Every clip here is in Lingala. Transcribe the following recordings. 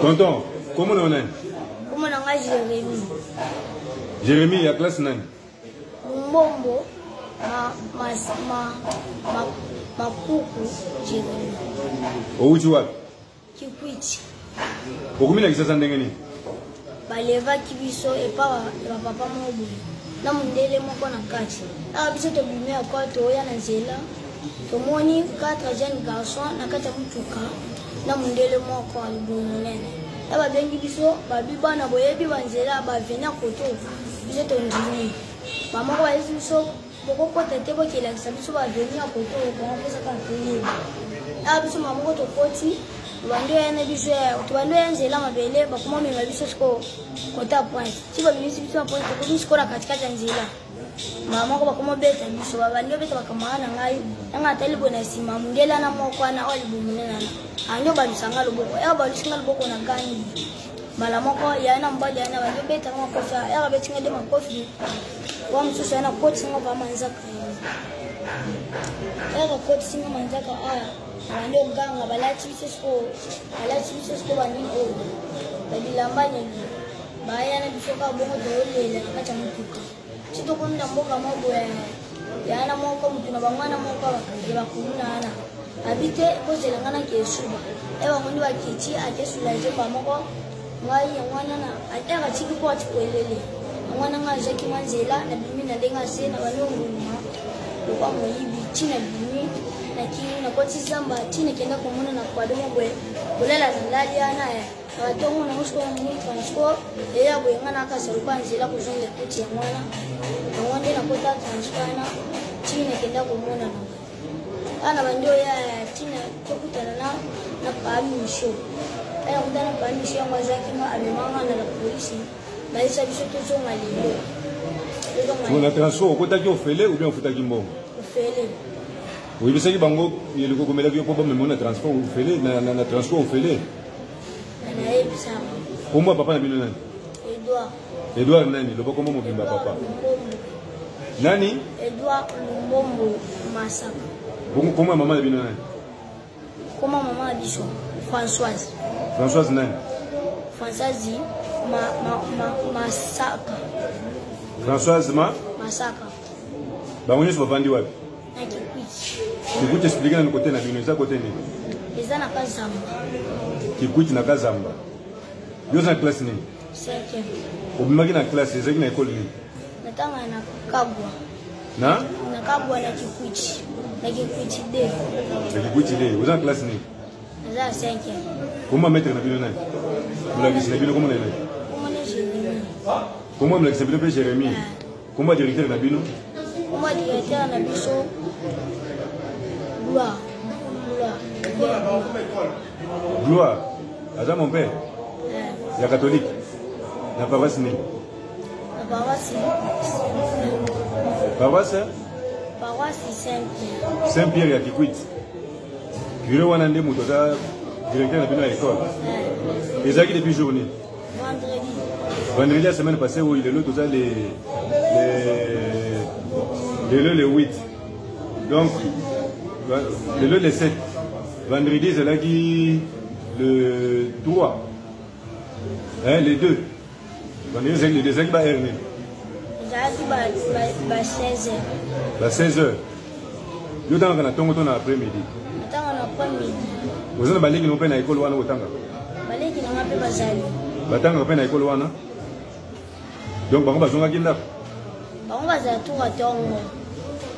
Tonton, kombo na yo nani? Kombo na nga Jérémie. Jérémie ya classe nani? Lumbombo ma ma ma ma makuku Jérémie. Owuti wapi? Kikwiti. Okomi na Kisasa ndenge nini? Balevaki biso epa ya bapapa moko boye na mondele moko na kati. Awa biso tobimi akwa toya na nzela tomoni 4 jeune garçon na kati ya motuka na mondele moko ya libumu monene. Ya babengi biso babi bana boyebi banzela bavena koto biso tondimi. Bamoko bayesi biso Bokokota te bokelakisa biso ba avenue ya koto oyo bango mposa kaka toyeba. Awa biso mama moko tokoti tobandi oya na biso tobandi oya nzela mabele bakoma mema biso sikoyo kota pointe ti babimisi biso na pointe tokomi sikoyo na katikati ya nzela mama moko bakoma obeta biso babandi obeta bakamara na ngai nanga atali boye na nsima mondele wana moko wana oyo libumu nene wana andi obalusa nga loboko ya obalusi nga loboko na gangi mbala moko ya na mobali yana bandi obeta nga makofi ya abeti nga de makofi wa mosusu yana akotisi nga va manzaka yaka akotisi nga manzaka aya abandi oganga balati biso sikoyo balati biso sikoyo banini oyo babilamba nini baya na biso kaka bongo toyolela na kati ya motuka ti tokomi na mboka moko boye ya na moko motu na bango wana moko ya bakuluna wana abi te bozela ngai nake esuba e bango nde bakiti ake soulage ba moko ngai yango wana na ata batiki mpo ati koelele yango wana ngai azwaki mwa nzela nabimi na ndenge ase na bandi onguluma lokwa moyibi ti nabimi nakimi nakoti zamba ti nakenda komona na kwado mo boye kolala na lali wana eh. Na batongo nango sikoyo namoni transport eya boye ngai nakasa lokwa nzela kozonga ekuti yango wana yango nde nakota transport wana ti nakenda komona na ngai awa na bandi oya ntina tokutana na na paa misho aya kutana na paa misho yango azwaki nga amemanga na la polisi bayesa biso tozonga lelo na transport okotaki ofele ou bien ofutaki mbongo ofele oyebisaki bango eloko ekomelaki yo mpo bamema na transport ofele na transport ofele nayebisaka kombo ya papa na bino nani edouard edouard nani loba kombo mobimba papa nani edouard lumbombo masaka bongo kombo ya mama na bino nani kombo ya mama na biso françoise françoise nani françoise ma, ma, ma, masaka françoise ma masaka bango nyonso bavandi wapi na kikwiti kikwiti explike nanu kote na bino eza kote nini eza na kazamba kikwiti na kazamba yo oza na classe nini cinquième obimaki na classe ezalaki na ekole nini natanga na kabwa na na kabwa na kikwiti na kikwiti de na kikwiti de oza na classe nini naza na cinquième kombo maître na bino nani molakisi na bino kombo na ye nani kombo na jérémie kombo molakisi na bino mpe jérémie Kombo ya directeur na bino? Kombo ya directeur na biso Gloire. Gloire. Gloire. Aza mon père. Eh. Ya catholique. Na paroisse nini? Na paroisse. Paroisse? Paroisse Saint-Pierre. Saint-Pierre ya Kikwit. Curé wana nde moto aza directeur na bino ya école. Eh. Ezalaki depuis jour nini? Vendredi. Vendredi la semaine passée, oui, lelo toza le le lelo le 8. Donc lelo le 7. Vendredi ezalaki le 3. Hein, le 2. Vendredi ezalaki le 2, ezalaki ba heure nini? Ezalaki ba ba 16 heures. Ba 16 heures. Yo otangaka na ntongo to na après midi? Natanga na après midi. Oza na baleki no mpe na ekolo wana otangaka? Baleki na nga mpe bazali. Batangaka mpe na ekolo wana? Donc bango bazongaki ndako? Bango bazala tour ya ntongo.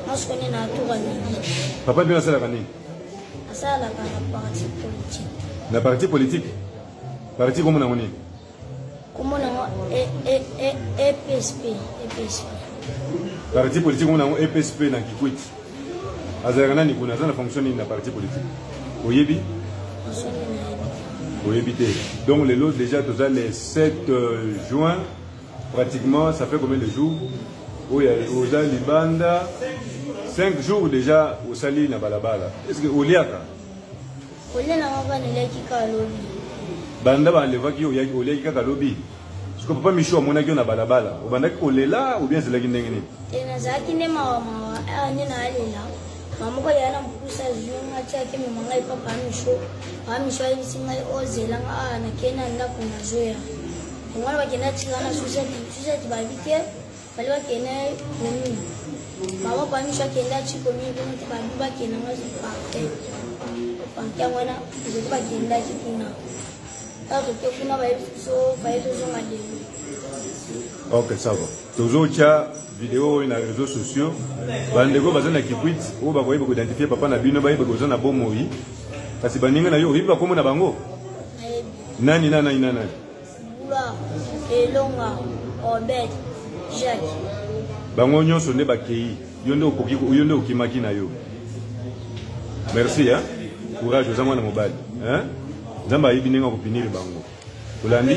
Nga sikoyo nde na tour ya midi. Papa bino asalaka nini? Asalaka na parti politique. Na parti politique? Parti komona yango nini? Kombo na yango EPSP. EPSP. Parti politique kombo na yango EPSP na Kikwit. Azalaka nani kuna? Aza na fonction nini na parti politique? Oyebi? Oyebi te. Donc lelo déjà toza le 7 euh, juin pratiquement ça fait combien de jours oyo oza libanda 5 jours déjà osali na balabala est ce que oliaka Kolia na nga kaka naliaki kaka lobi. Banda ba enlevaki yo oyaki oliaki kaka lobi. Siko papa Michou amonaki yo na balabala, obandaki kolela ou bien ezalaki ndenge nini? Te nazalaki nde mawa mawa, awa nde naalela. Mama moko yaya na mokusa azwi nga ti akemema ngai epa pa Micho. Pa Micho ayebisi ngai ozela nga awa nakei na ndako nazoya. Yango wana bakende atika na suseti, suseti babi te bali bakende commune. Mama pa Micho akende ati commune kuna te babi bakende nga parquet. Parquet yango wana ezali bakendaki kuna. Ntango toke kuna bayebisi biso baye tozonga lelo. Ok, ça va. Tozotya video oyo na réseaux sociaux. Bandeko baza na Kikwit oyo bakoyeba koidentifie papa na bino, bayeba koza na bomoi. Kasi baninga na yo oyebi bakombo na bango? Nani na nani na nani? Gloire, Elonga, Obed, Jacques. Bango nyonso nde bakei. Yo nde okoki yo nde okimaki na yo. Merci hein. Courage oza mwana mobali hein. Nzambe ayebi ndenge akopinir bango. Olandi?